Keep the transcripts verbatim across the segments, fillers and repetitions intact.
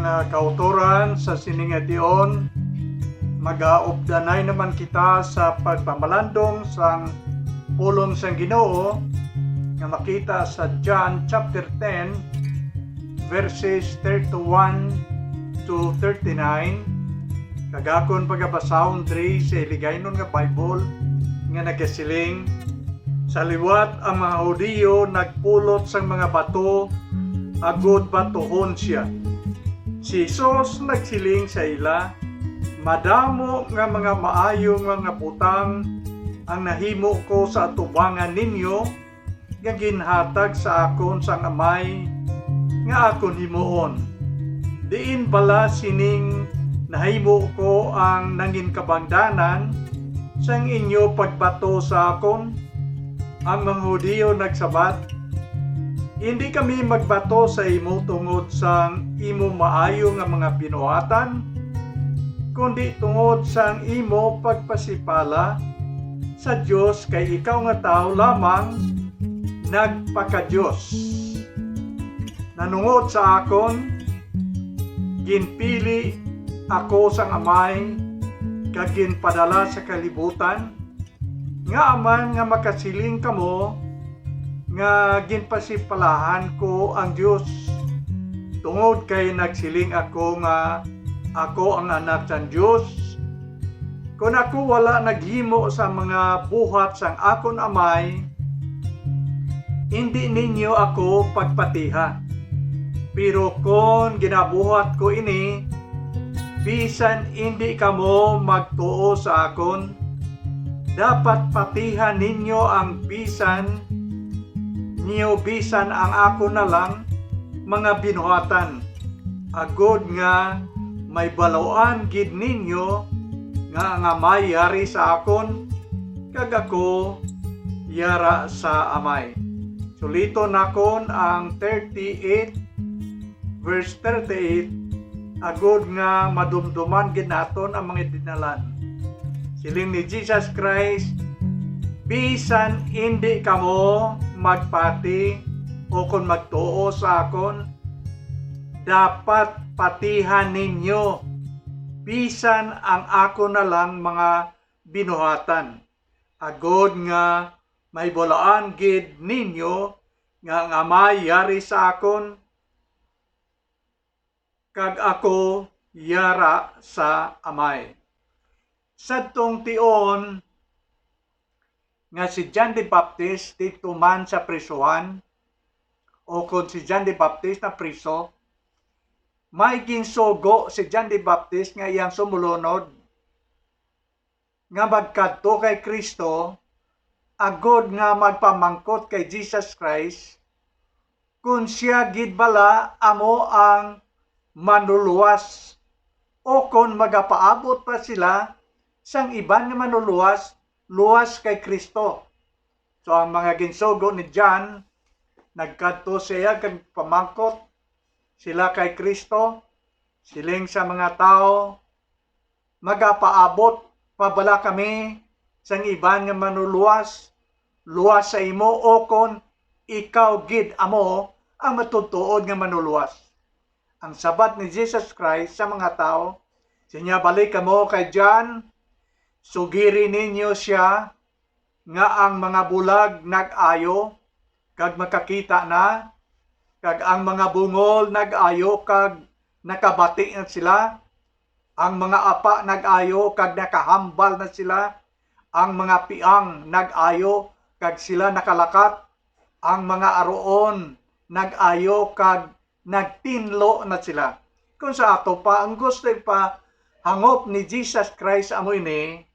Nga kautoran sa sini nga tion, magaupdanay naman kita sa pagpamalandong sang pulong sang Ginoo nga makita sa John chapter ten, verses thirty-one to thirty-nine. Kag akon pagabasahon diri sa Hiligaynon nga Bible nga nagasiling, sa liwat ang mga Hudiyo nagpulot sang mga bato agod batuhon sia. Si Jesus nagsiling sa ila, "Madamo nga mga maayo nga, nga butang ang nahimo ko sa atubangan ninyo nga ginhatag sa akon sang Amay nga akon himuon. Diin bala sining nahimo ko ang nanginkabangdanan sang inyo pagbato sa akon?" Ang mga Hudiyo nagsabat, "Indi kami magbato sa imo tungod sang imo maayo nga mga binuhatan, kundi tungod sang imo pagpasipala sa Dios, kay ikaw nga tawo lamang nagpakadios. Nanungod sa akon, ginpili ako sang Amay kag ginpadala sa kalibutan, ngaa man nga makasiling kamo nga ginpasipalahan ko ang Dios, tungod kay nagsiling ako nga ako ang Anak sang Dios? Kon ako wala naghimo sa mga buhat sang akon Amay, indi ninyo ako pagpatiha. Pero kon ginabuhat ko ini, bisan indi kamo magtuo sa akon, dapat patihan ninyo ang bisan niyo, bisan ang akon na lang mga binuhatan, agod nga may baluan gid ninyo nga ang Amay yari sa akon, kag ako yara sa Amay." Suliton nakon ang thirty-eight, verse thirty-eight, agod nga madumduman gid naton ang mga dinalhan. Siling ni Jesus Christ, "Bisan indi kamo magpati o kon magtuo sa akon, dapat patihan ninyo bisan ang akon na lang mga binuhatan, agod nga may baluan gid ninyo nga ang Amay yari sa akon, kag ako yara sa Amay." Sadtong tion nga si John the Baptist didto man sa prisuhan, o kon si John the Baptist na priso, may ginsugo si John the Baptist nga iyang sumulunod nga magkadto kay Cristo, agod nga magpamangkot kay Jesus Christ kon sia gid bala amo ang manluluwas, o kon magapaabot pa sila sang iban nga manluluwas luwas kay Cristo. So, ang mga ginsugo ni John, nagkadto siya kag pamangkot sila kay Cristo, siling sa mga tawo, "Magapaabot pa bala kami sang iban nga manluluwas luwas sa imo, o kon ikaw gid amo ang matuod-tuod nga manluluwas?" Ang sabat ni Jesus Christ sa mga tawo, "Sinyabali kamo kay John, sugiri ninyo sia nga ang mga bulag nag-ayo kag makakita na, kag ang mga bungol nag-ayo kag nakabati na sila, ang mga apa nag-ayo kag nakahambal na sila, ang mga piang nag-ayo kag sila nakalakat, ang mga aruon nag-ayo kag nagtinlo na sila." Kung sa ato pa, ang gusto ipahangop ni Jesus Christ amo ini,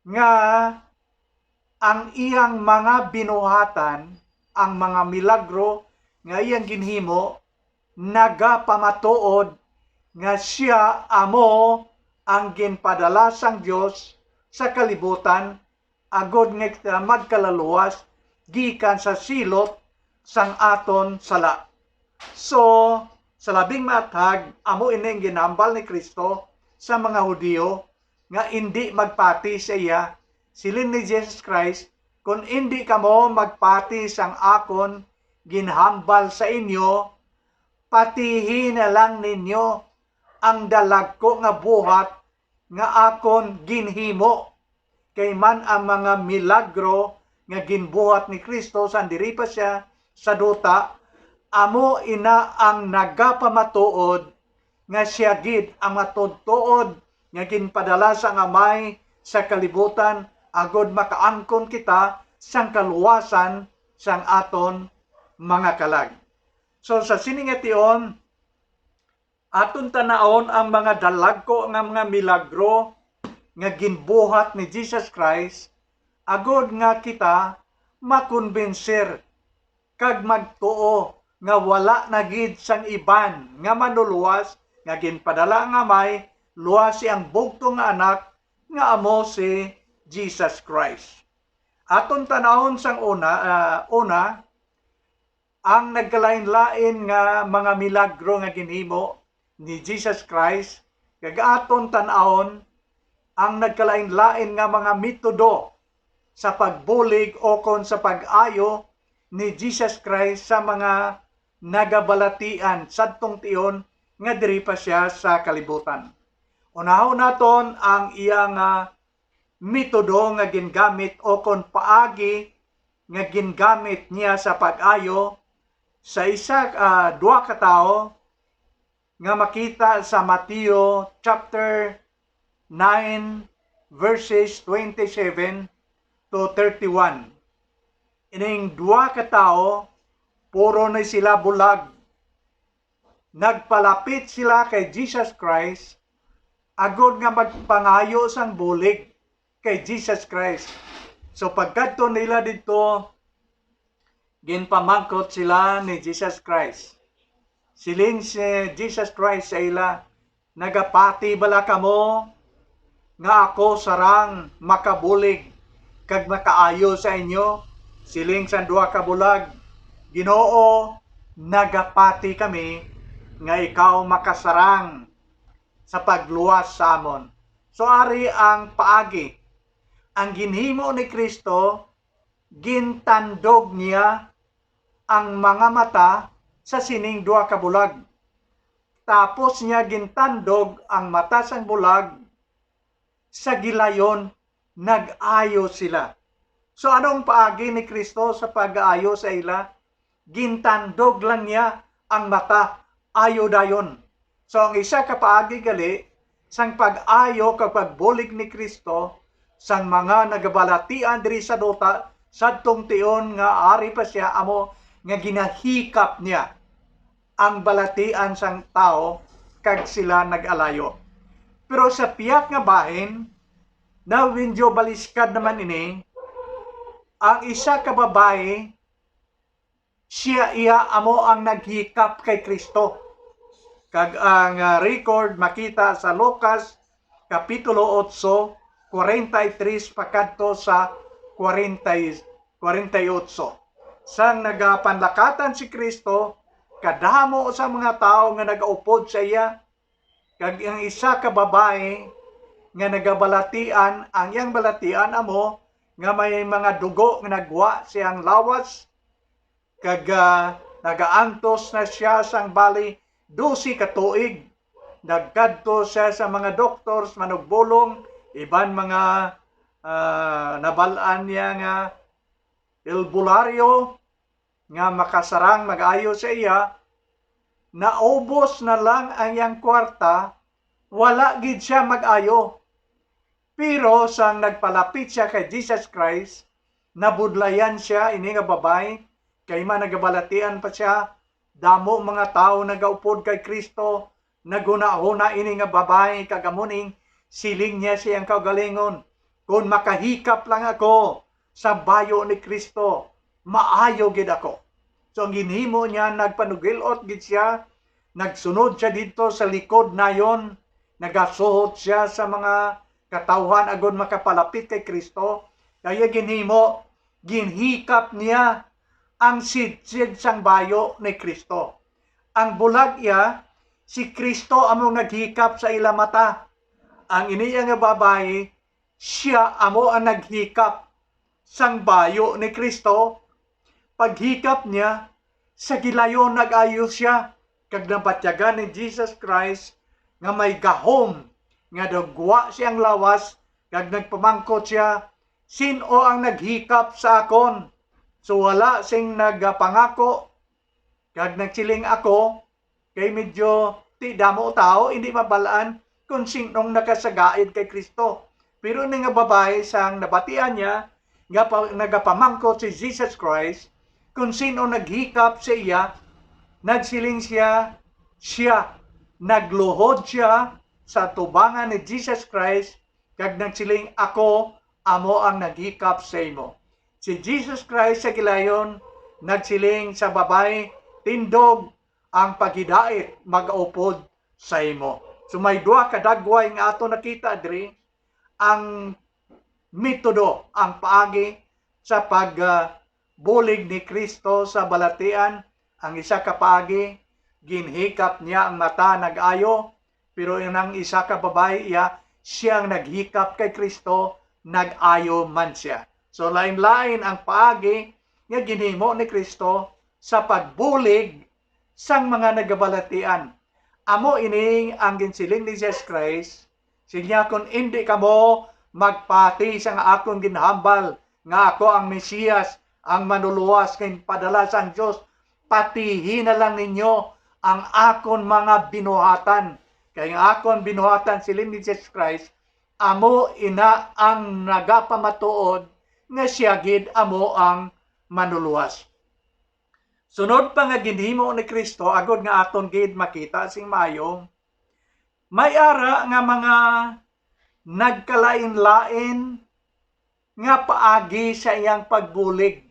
nga ang iyang mga binuhatan, ang mga milagro nga iyang ginhimo, nagapamatuod nga sia amo ang ginpadala sang Dios sa kalibutan, agod nga kita magkalaluwas gikan sa silot sang aton sala. So, sa labing maathag, amo ini ang ginhambal ni Cristo sa mga Hudiyo nga indi magpati sa iya. Siling ni Jesus Christ, "Kon indi kamo magpati sang akon ginhambal sa inyo, patihi na lang ninyo ang dalagko nga buhat nga akon ginhimo. Kay man ang mga milagro nga ginbuhat ni Cristo san diri pa sia sa duta, amo ina ang nagapamatuod nga sia gid ang matuod-tuod nga ginpadala sang Amay sa kalibutan, agod makaangkon kita sang kaluwasan sang aton mga kalag. So, sa sini nga tion, aton tan-awon ang mga dalagko nga mga milagro nga ginbuhat ni Jesus Christ, agod nga kita makonbensir kag magtuo nga wala na gid sang iban nga manluluwas nga ginpadala nga may luwas ang bugtong nga Anak nga amo si Jesus Christ. Aton tan-awon sang una, ah, una, ang nagkalain-lain nga mga milagro nga ginhimo ni Jesus Christ, kag aton tan-awon ang nagkalain-lain nga mga metodo sa pagbulig o kon sa pag-ayo ni Jesus Christ sa mga nagabalatian sadtong tion nga diri pa sia sa kalibutan. Unahon naton ang iya nga metodo nga gingamit o kon paagi nga gingamit niya sa pag-ayo sa isa, ah, duha ka tawo nga makita sa Mateo chapter nine, verses twenty-seven to thirty-one. Ining duha ka tawo, puro na sila bulag. Nagpalapit sila kay Jesus Christ agod nga magpangayo sang bulig kay Jesus Christ. So, pagkadto nila didto, ginpamangkot sila ni Jesus Christ. Siling si Jesus Christ sa ila, "Nagapati bala kamo nga ako sarang makabulig kag makaayo sa inyo?" Siling sang duha ka bulag, "Ginoo, nagapati kami nga ikaw makasarang sa pagluwas sa amon." So, ari ang paagi. Ang ginhimo ni Cristo, gintandog niya ang mga mata sa sining duha ka bulag. Tapos niya gintandog ang mata sang bulag, sa gilayon nag-ayo sila. So, anong paagi ni Cristo sa pag-aayo sa ila? Gintandog lang niya ang mata, ayo dayon. So, ang isa ka paagi gali sang pag-ayo kag pagbulig ni Cristo sang mga nagabalatian diri sa duta, sadtong tion nga ari pa sia, amo nga ginahikap niya ang balatian sang tawo kag sila nag-alayo. Pero sa pihak nga bahin, na medyo baliskad naman ini, ang isa ka babayi, siya iya amo ang naghikap kay Cristo. Kag ang, ah, record makita sa Lucas Kapitulo otso, kwarenta y tres pakadto sa kwarenta, kwarenta y otso. Sang nagapanlakatan si Cristo, kadamo sa mga tawo nga nagaupod sa iya, kag ang isa ka babayi nga nagabalatian, ang iyang balatian amo nga may mga dugo nga nagwa siyang lawas, kag, ah, nagaantos na sia sang bali dose ka tuig. Nagkadto sia sa mga doctors, manugbulong, iban mga, ah, nabal-an niya nga albularyo nga makasarang mag-ayo sa iya. Naubos na lang ang iyang kwarta, wala gid sia mag-ayo. Pero sang nagpalapit sia kay Jesus Christ, nabudlayan sia ini nga babayi, kay man nagabalatian pa sia, damo mga tawo nagaupod kay Cristo, naghunahuna ini nga babayi, kag amo ning siling niya sa iyang kaugalingon, "Kon makahikap lang ako sa bayo ni Cristo, maayo gid ako." So, ang ginhimo niya, nagpanugil-ot gid sia, nagsunod sia didto sa likod nayon, nagasuhot sia sa mga katawhan agod makapalapit kay Cristo. Kaya ginhimo, ginhikap niya ang sidsid sang bayo ni Cristo. Ang bulag iya, si Cristo amo naghikap sa ila mata. Ang ini nga babayi, sia amo ang naghikap sang bayo ni Cristo. Paghikap niya, sa gilayon nag-ayo sia. kag nabatyagan ni Jesus Christ nga may gahom nga daw gwa siyang lawas, kag nagpamangkot siya, "Sin-o ang naghikap sa akon?" So, wala sing nagapangako, kag nagsiling, "Ako," kay medyo ti damo tawo, hindi mabal-an kung sinong nakasagaid kay Kristo. Pero ini nga babayi, sang nabatian niya nga pa, nagapamangkot si Jesus Christ kung sino naghikap sa iya, nagsiling siya, siya, nagluhod siya sa tubangan ni Jesus Christ kag nagsiling, "Ako amo ang naghikap sa imo." Si Jesus Christ sa gilayon nagsiling sa babayi, "Tindog, ang paghidait mag-upod sa imo." So may duha ka dagway nga ato nakita diri, ang metodo, ang paagi sa pag, ah, bulig ni Kristo sa balatian. Ang isa ka paagi, ginhikap niya ang mata, nag-ayo, pero ang isa ka babayi, iya, siya ang naghikap kay Kristo, nag-ayo man siya. So, lain-lain ang paagi nga ginhimo ni Kristo sa pagbulig sang mga nagabalatian. Amo ini ang ginsiling ni Jesus Christ, siya, "Kung indi kamo magpati sang akon ginhambal nga ako ang Mesias, ang Manlulowas nga ginpadala sang Dios, patihi na lang ninyo ang akon mga binuhatan." Kay ang akon binuhatan, siling ni Jesus Christ, amo ina ang nagapamatuod nga siya gid amo ang Manlulowas. Sunod pa nga ginhimo ni Kristo, agod nga aton gid makita sing maayo, may ara nga mga nagkalain-lain nga paagi sa iyang pagbulig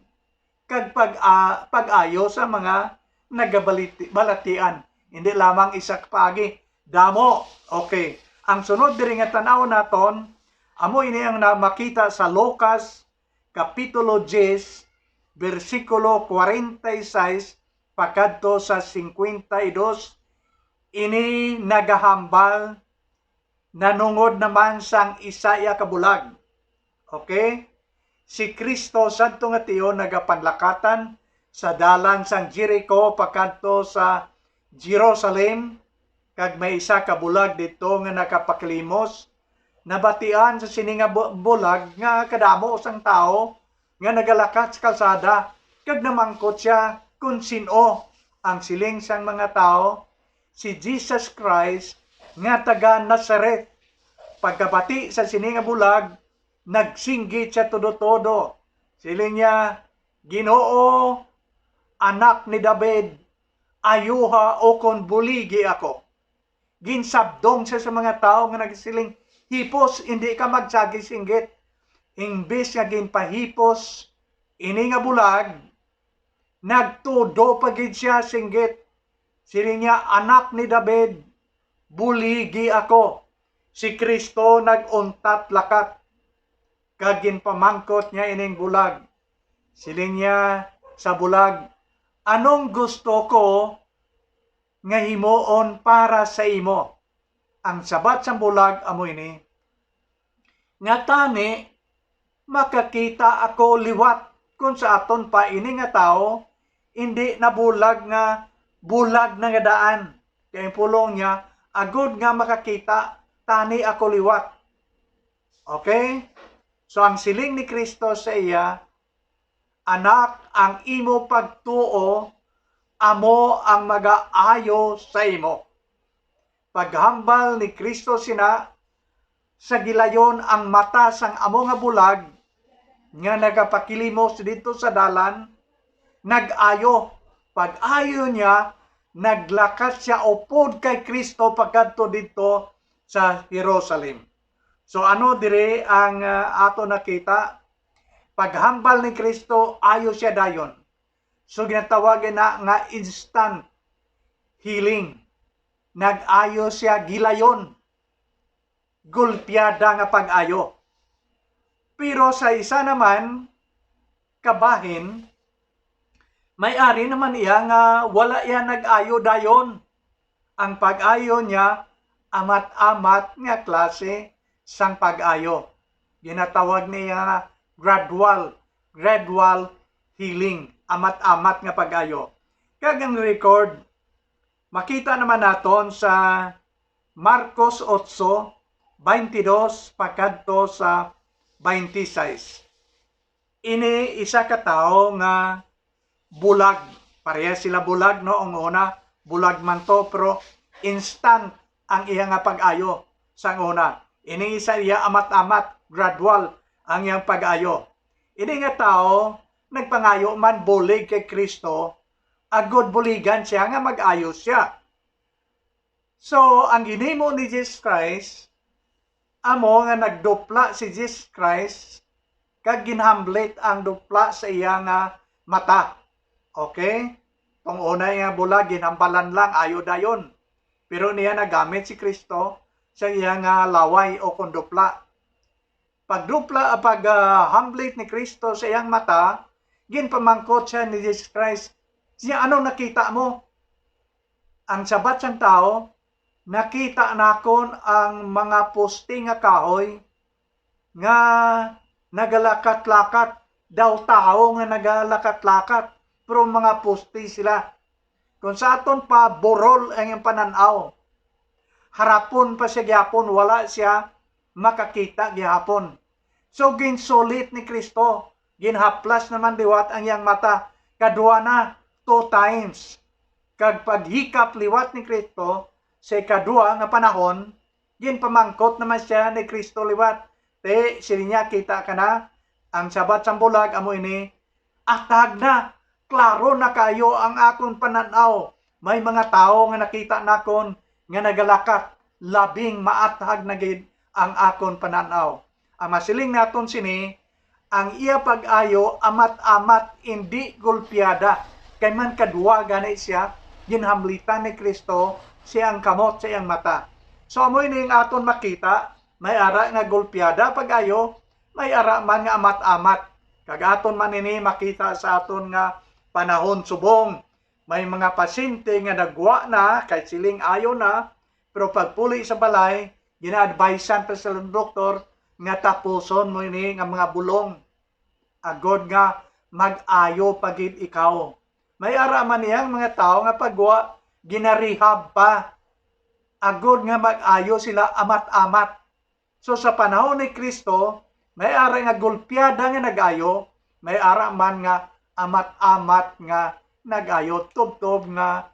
kag pag-, ah, pag-ayo sa mga nagabaliti-, balatian. Hindi lamang isa ka paagi, damo. Okay. Ang sunod diri nga tan-awon naton, amo ini ang na-, makita sa Lucas Kapitulo diyes, bersikulo kwarenta y seis pakadto sa singkwenta y dos, ini nagahambal nanungod naman sang isa iya ka bulag. Okay? Si Cristo sadto nga tion nagapanlakatan sa dalan sang Jerico pakadto sa Jerusalem, kag may isa ka bulag didto nga nakapakilimos. Nabatian sa sini nga bu-, bulag nga kadamo sang tawo nga nagalakat sa kalsada, kag namangkot sia kon sin-o. Ang siling sang mga tawo, "Si Jesus Christ nga taga Nazaret." Pagkabati sa sini nga bulag, nagsinggit sia tudo-tudo. Siling niya, "Ginoo, Anak ni David, ayuha ukon buligi ako." Ginsabdong siya sa mga tawo nga nagsiling, "Hipos, indi ka magsagi singgit." Imbis nga ginpahipos ini nga bulag, nagtudo pa gid sia singgit. Siling niya, "Anak ni David, buligi ako." Si Cristo nag-untat lakat, kag ginpamangkot niya ining bulag. Siling niya sa bulag, "Anong gusto ko nga himuon para sa imo?" Ang sabat sang bulag amo ini, nga tani makakita ako liwat. Kon sa aton pa, ini nga tawo indi nabulag nga bulag na nga daan. Kay ang pulong niya, "Agod nga makakita tani ako liwat." Okay? So, ang siling ni Cristo sa iya, "Anak, ang imo pagtuo amo ang magaayo sa imo." Paghambal ni Cristo sina, sa gilayon ang mata sang amo nga bulag nga nagapakilimos didto sa dalan, nag-ayo. Pag-ayo niya, naglakat sia upod kay Cristo pakadto didto sa Jerusalem. So, ano diri ang, ah, ato nakita? Paghambal ni Cristo, ayo sia dayon. So, ginatawag na nga instant healing. Nag-ayo sia gilayon. Gulpiada nga pag-ayo. Pero sa isa naman, kabahin, may ari naman iya nga wala iya nag-ayo dayon. Ang pag-ayo niya, amat-amat nga klase sang pag-ayo. Ginatawag niya nga gradual, gradual healing, amat-amat nga pag-ayo. Kag ang record, Makita naman naton sa Marcos otso, twenty-dos pakadto sa twenty-six. Ini isa ka tawo nga bulag. Pareha sila bulag, no? Ang una, bulag man to, pero instant ang iya nga pag-ayo sang una. Ini isa iya amat-amat, gradual ang iyang pag-ayo. Ini nga tawo nagpangayo man bulig kay Kristo, agod buligan siya nga mag-ayo siya. So, ang ginhimo ni Jesus Christ, amo nga nagdupla si Jesus Christ, kag ginhamblit ang dupla sa iya nga mata. Okay? Tong una nga bulag, ginhambalan lang, ayo dayon. Pero niya nagamit si Kristo sa iya nga laway o kon dupla. Pagdupla, pag, ah, hamblit ni Kristo sa iyang mata, ginpamangkot siya ni Jesus Christ, siya, "Anong nakita mo?" Ang sabat sang tawo, "Nakita nakon ang mga poste nga kahoy nga nagalakat-lakat." Daw tawo nga nagalakat-lakat, pero mga poste sila. Kung sa aton pa, burol ang iyang panan-aw. Harapon pa siya gihapon, wala siya makakita gihapon. So, ginsulit ni Kristo, ginhaplas naman liwat ang iyang mata, kadwa na, two times. Kag paghikap liwat ni Kristo sa ikadwa nga panahon, ginpamangkot naman siya ni Kristo liwat. Ti, siling niya, "Kita ka na? Ang sabat sang bulag amo ini, atag na, klaro na kayo ang akon panan-aw. May mga tawo nga nakita nakon nga nagalakat, labing maathag na gid ang akon panan-aw." Ang masiling naton sini, ang iya pag-ayo amat-amat, indi gulpiada, kay man kadwa gani siya ginhamlitan ni Kristo sa iyang kamot, sa iyang mata. So, amo ini ang aton makita, may ara nga gulpiada pag-ayo, may ara man nga amat-amat. Kag aton man ini makita sa aton nga panahon subong. May mga pasyente nga nagwa na kay siling ayo na, pero pagpuli sa balay, gina-advisean pa sila ng doktor nga tapuson mo ini nga mga bulong, agod nga mag-ayo pa gid ikaw. May ara man niyang mga tawo nga pagwa, ginarehab pa, agod nga mag-ayo sila amat-amat. So, sa panahon ni Kristo, may ara nga gulpiada nga nag-ayo, may ara man nga amat-amat nga nag-ayo, tubtob nga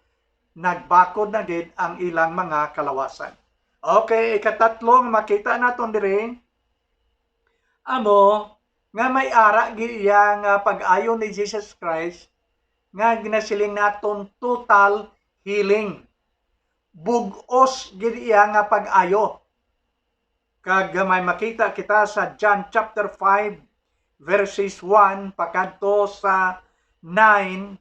nagbakod na gid ang ilang mga kalawasan. Okay, ikatatlo nga makita naton diri, amo nga may ara gid iya nga pag-ayo ni Jesus Christ nga ginasiling naton total healing. Bug-os gid iya nga pag-ayo. Kag may makita kita sa John chapter five, verses one pakadto sa nine,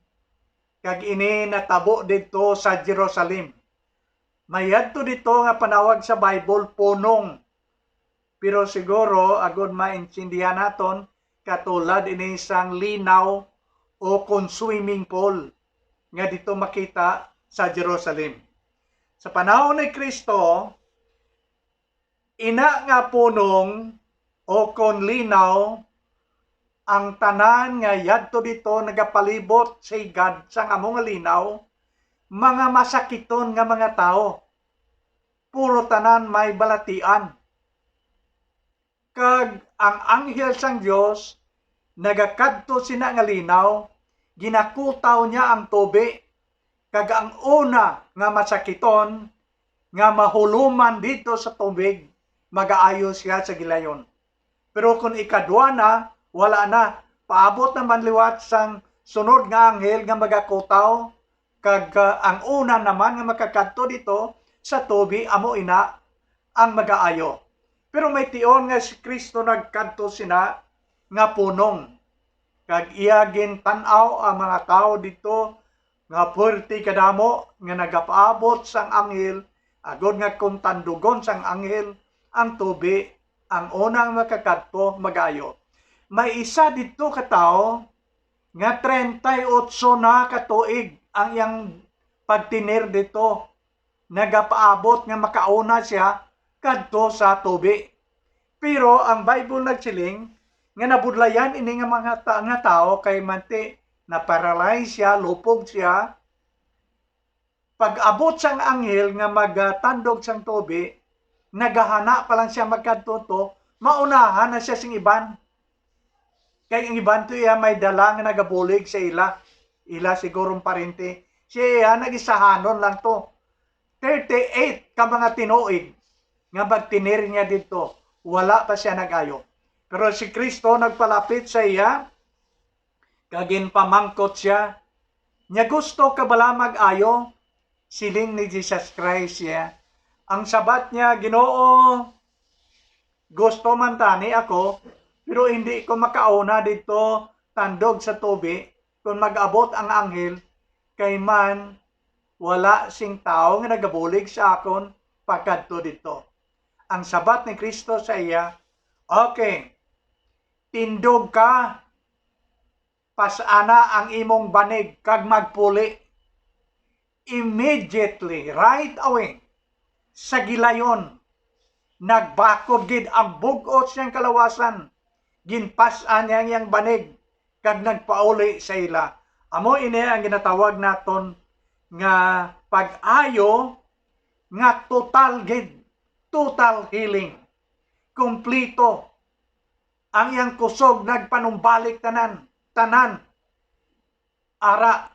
kag ini natabo didto sa Jerusalem. May yadto didto nga panawag sa Bible punong. Pero siguro, agod maintindihan naton, katulad ini sang linaw o kon swimming pool nga didto makita sa Jerusalem. Sa panahon ni Kristo, ina nga punong o kon linaw, ang tanan nga yadto didto nagapalibot sa higad sang amo nga linaw, mga masakiton nga mga tawo. Puro tanan may balatian. Kag ang anghel sang Dios nagakadto sina nga linaw, ginakutaw niya ang tubi, kag ang una nga masakiton nga mahuluman didto sa tubig, magaayo siya sa gilayon. Pero kon ikadwa na, wala na. Paabot naman liwat sang sunod nga anghel nga magakutaw, kag, ah, ang una naman nga makakadto didto sa tubi, amo ina ang magaayo. Pero may tion nga si Cristo nagkadto sina nga punong, kag iya gintan-aw ang mga tawo didto nga puwerte kadamo nga nagapaabot sang anghel, agod nga kon tandugon sang anghel ang tubi, ang unang makakadto magaayo. May isa didto ka tawo nga treinta y ocho na ka tuig ang iyang pagtener didto, nagapaabot nga makauna sia kadto sa tubi. Pero ang Bible nagsiling nga nabudlayan ini nga mga ta-, nga tawo kay manti na-paralyze sia, lupog sia. Pag-abot sang anghel nga magtandog sang tubi, nagahana pa lang siya magkadto, maunahan na siya sing iban. Kay ang iban to iya may dala nga nagabulig sa ila. Ila sigurong parente. Siya iya nag-isahanon lang to. Thirty-eight ka mga tinuig nga magtinir niya didto. Wala pa siya nag-ayo. Pero si Cristo nagpalapit sa iya, kag ginpamangkot siya, "Nya gusto ka bala mag-ayo?" Siling ni Jesus Christ siya, ang sabat niya, "Ginoo, gusto man tani ako, pero hindi ko makauna didto tandog sa tubi kon mag-abot ang anghel, kay man wala sing tawo nga nagabulig sa akon pagkadto didto." Ang sabat ni Cristo sa iya, "Okay, tindog ka, pas-ana ang imong banig kag magpuli." Immediately, right away, sa gilayon, nagbakod gid ang bug-os niyang kalawasan. Ginpas-an niya ang iyang banig kag nagpauli sa ila. Amo ini ang ginatawag naton nga pag-ayo nga total gid, total healing. Kompleto. Ang iyang kusog nagpanumbalik tanan, tanan. Ara,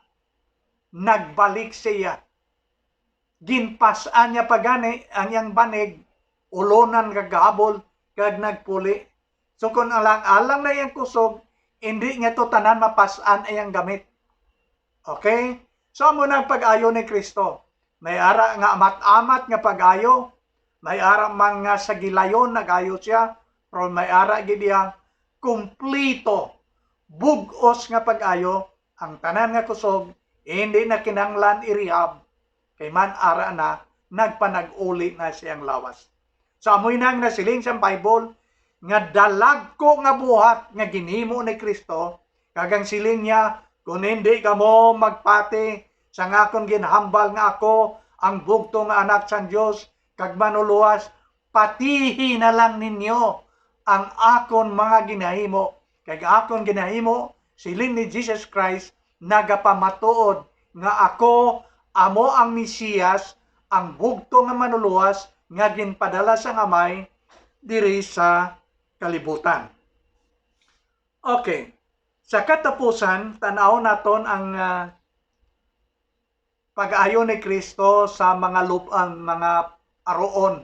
nagbalik siya. Ginpas-an niya pa gani ang iyang banig, ulonan kag habol, kag nagpuli. So, kon alang-alang na iyang kusog, hindi niya to tanan mapas-an iyang gamit. Okay? So, amo na ang pag-ayo ni Cristo. May ara nga amat-amat nga pag-ayo, may ara man nga sa gilayon nag-ayo siya, pero may ara gid iya kumplito, bug-os nga pag-ayo, ang tanan nga kusog, hindi na kinahanglan i-rehab, kay man ara na, nagpanag-uli na siyang lawas. So, amoy nang nasiling sang Bible nga dalagko nga buhat nga ginhimo ni Cristo, kag ang siling niya, "Kon hindi kamo magpati sang akon ginhambal nga ako ang bugtong nga Anak sang Dios kag Manlulowas, patihi na lang ninyo ang akon mga ginahimo." Kag akon ginahimo, siling ni Jesus Christ, nagapamatuod nga ako amo ang Mesias, ang bugtong nga Manlulowas nga ginpadala sang Amay diri sa kalibutan. Okay. Sa katapusan, tan-aw naton ang, ah, pag-ayo ni Cristo sa mga lub-, ang mga aroon.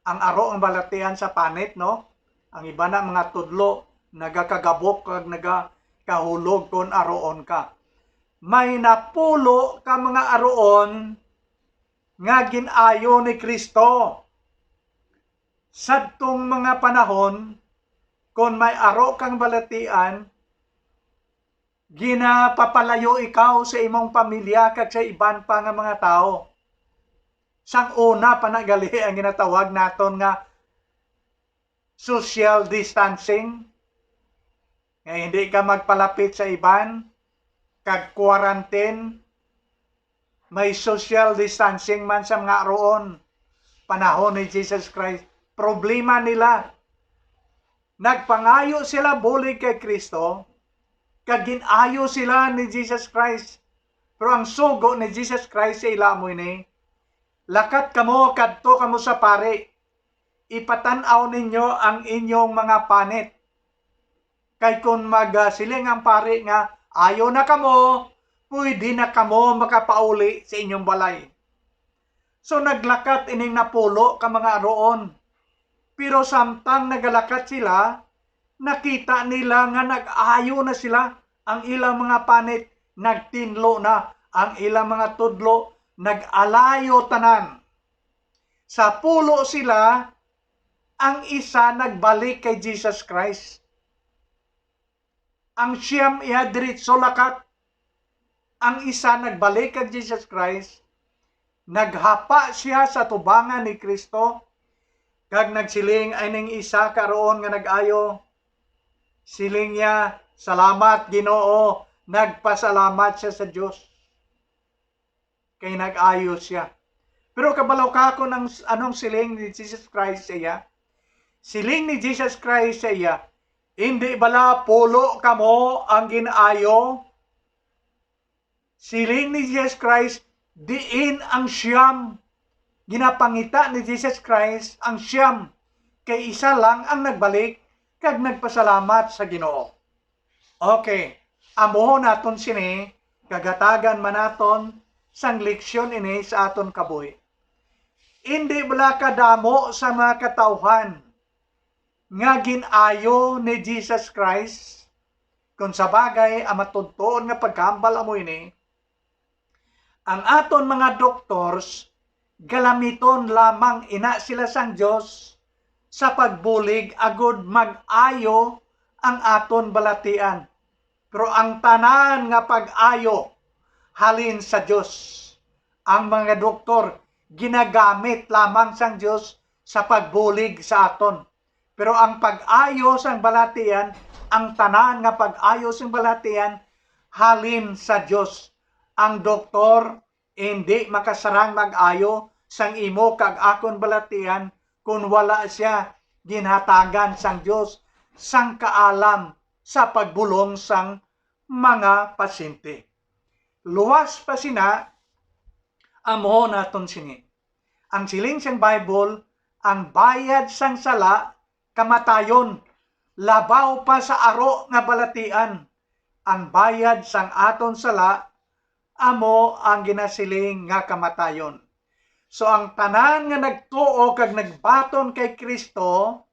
Ang aro ang balatian sa panit, no? Ang iba na mga tudlo, nagakagabok kag nagakahulog kon aroon ka. May napulo ka mga aroon nga gin-ayo ni Cristo. Sadtong mga panahon, kon may aro kang balatian, ginapapalayo ikaw sa imong pamilya kag sa iban pa nga mga tawo. Sang una pa na gali ang ginatawag naton nga social distancing, nga hindi ka magpalapit sa iban, kag quarantine, may social distancing man sa mga aroon, panahon ni Jesus Christ. Problema nila, nagpangayo sila bulig kay Cristo, kag gin-ayo sila ni Jesus Christ. Pero ang sugo ni Jesus Christ sa ila amo ini, "Lakat kamo, kadto kamo sa pari, ipatan-aw ninyo ang inyong mga panit. Kay kon magasiling ang pari nga, 'Ayo na kamo,' pwede na kamo makapauli sa inyong balay." So, naglakat ining napulo ka mga aroon. Pero samtang nagalakat sila, nakita nila nga nag-ayo na sila. Ang ilang mga panit nagtinlo na, ang ilang mga tudlo nag-alayo tanan. Sa pulo sila, ang isa nagbalik kay Jesus Christ. Ang siyam iya diretso lakat. Ang isa nagbalik kag Jesus Christ, naghapa siya sa tubangan ni Cristo, kag nagsiling, ay ning isa karon nga nag-ayo, siling niya, "Salamat, Ginoo." Nagpasalamat siya sa Dios. Kay nag-ayo siya. Pero kabalo ka kung ang, anong siling ni Jesus Christ sa iya? Siling ni Jesus Christ sa iya, "Indi bala pulo kamo ang gin-ayo?" Siling ni Jesus Christ, Diin ang siyam ginapangita ni Jesus Christ, ang siyam, kay isa lang ang nagbalik kag nagpasalamat sa Ginoo. Okay, amuhon naton sini, kagatagan man naton sang leksyon ini sa aton kabuhi. Indi bala kadamo sa mga katawhan nga gin-ayo ni Jesus Christ? Kung sa bagay, ang matuod-tuod nga paghambal amo ini, ang aton mga doctors, galamiton lamang ina sila sang Dios sa pagbulig agud mag-ayo ang aton balatian. Pero ang tanan nga pag-ayo halin sa Dios. Ang mga doktor ginagamit lamang sang Dios sa pagbulig sa aton. Pero ang pag-ayo sang balatian, ang tanan nga pag-ayo sang balatian, halin sa Dios. Ang doktor indi makasarang mag-ayo sang imo kag akon balatian kon wala sia ginhatagan sang Dios sang kaalam sa pagbulong sang mga pasyente. Luwas pa sina, amo naton sini. Ang siling sang Bible, ang bayad sang sala kamatayon, labaw pa sa aro nga balatian. Ang bayad sang aton sala amo ang ginasiling nga kamatayon. So, ang tanan nga nagtuo kag nagbaton kay Cristo,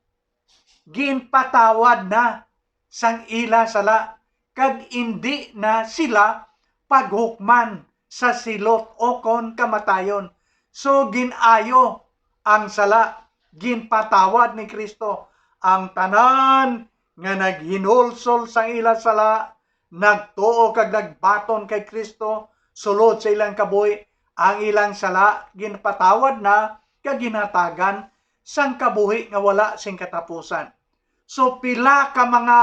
ginpatawad na sang ila sala, kag indi na sila paghukman sa silot ukon kamatayon. So, gin-ayo ang sala, ginpatawad ni Cristo ang tanan nga naghinulsol sang ila sala, nagtuo kag nagbaton kay Cristo sulod sa ilang kabuhi, ang ilang sala ginpatawad na kag ginhatagan sang kabuhi nga wala sing katapusan. So, pila ka mga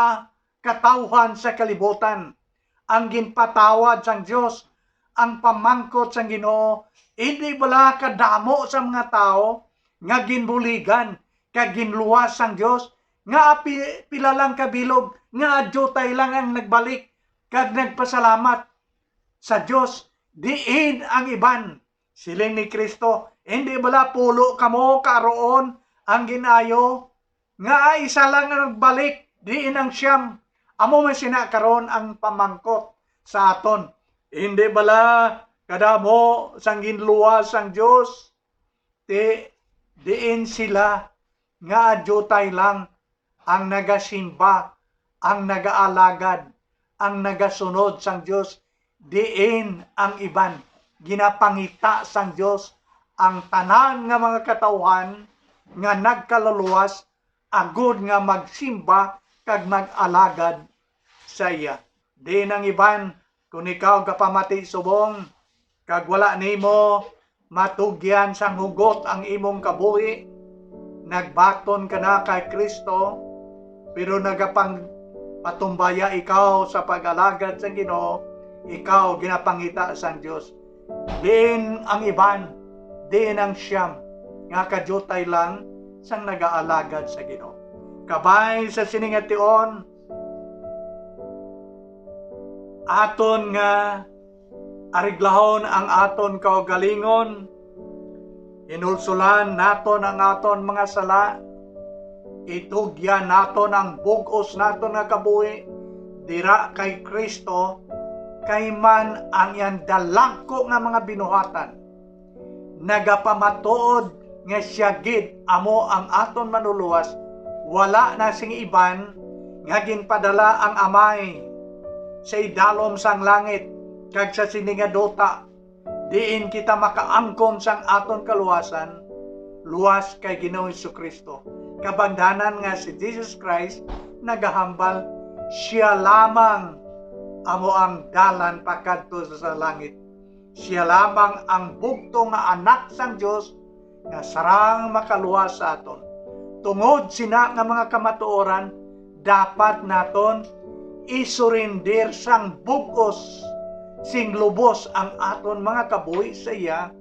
katawhan sa kalibutan ang ginpatawad sang Dios? Ang pamangkot sang Ginoo, indi bala kadamo sa mga tawo nga ginbuligan kag ginluwas sang Dios, nga pi-, pila lang ka bilog, nga diutay lang ang nagbalik kag nagpasalamat sa Dios, diin ang iban? Siling ni Cristo, "Indi bala pulo kamo ka aroon ang gin-ayo, nga isa lang ang nagbalik, diin ang siyam?" Amo man sina karon ang pamangkot sa aton, indi bala kadamo sang ginluwas sang Dios? Ti, diin sila nga diutay lang ang nagasimba, ang nagaalagad, ang nagasunod sang Dios, diin ang iban? Ginapangita sang Dios ang tanan nga mga katawhan nga nagkaluluwas agud nga magsimba kag mag-alagad sa iya. Diin ang iban? Kon ikaw gapamati subong, kag wala nimo matugyan sang hugot ang imong kabuhi, nagbaton ka na kay Cristo, pero nagapang-, patumbaya ikaw sa pag-alagad sang Ginoo, ikaw ginapangita sang Dios. Diin ang iban? Diin ang siyam nga kadiutay lang sang nagaalagad sa Ginoo? Kabay sa sini nga tion, aton nga areglahon ang aton kaugalingon, hinulsulan naton ang aton mga sala, itugyan naton ang bug-os naton nga kabuhi dira kay Cristo, kay man ang iyang dalagko nga mga binuhatan nagapamatuod nga sia gid amo ang aton Manluluwas, wala na sing iban nga ginpadala ang Amay sa idalom sang langit kag sa sini nga duta, diin kita makaangkon sang aton kaluwasan, luwas kay Ginoong Jesu-Cristo. Kabangdanan nga si Jesus Christ nagahambal, sia lamang amo ang dalan pakadto sa langit. Sia lamang ang bugtong nga Anak sang Dios nga sarang makaluwas sa aton. Tungod sina nga mga kamatuoran, dapat naton isurender sang bug-os, sing lubos ang aton mga kabuhi sa iya,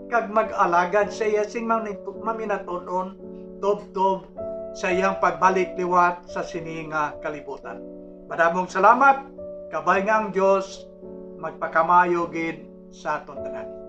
kag mag-alagad sa iya sing mani-, maminatun-on tubtob sa iyang pagbalik liwat sa sini nga kalibutan. Madamong salamat, kabay nga ang Dios magpakamaayo gid sa aton tanan.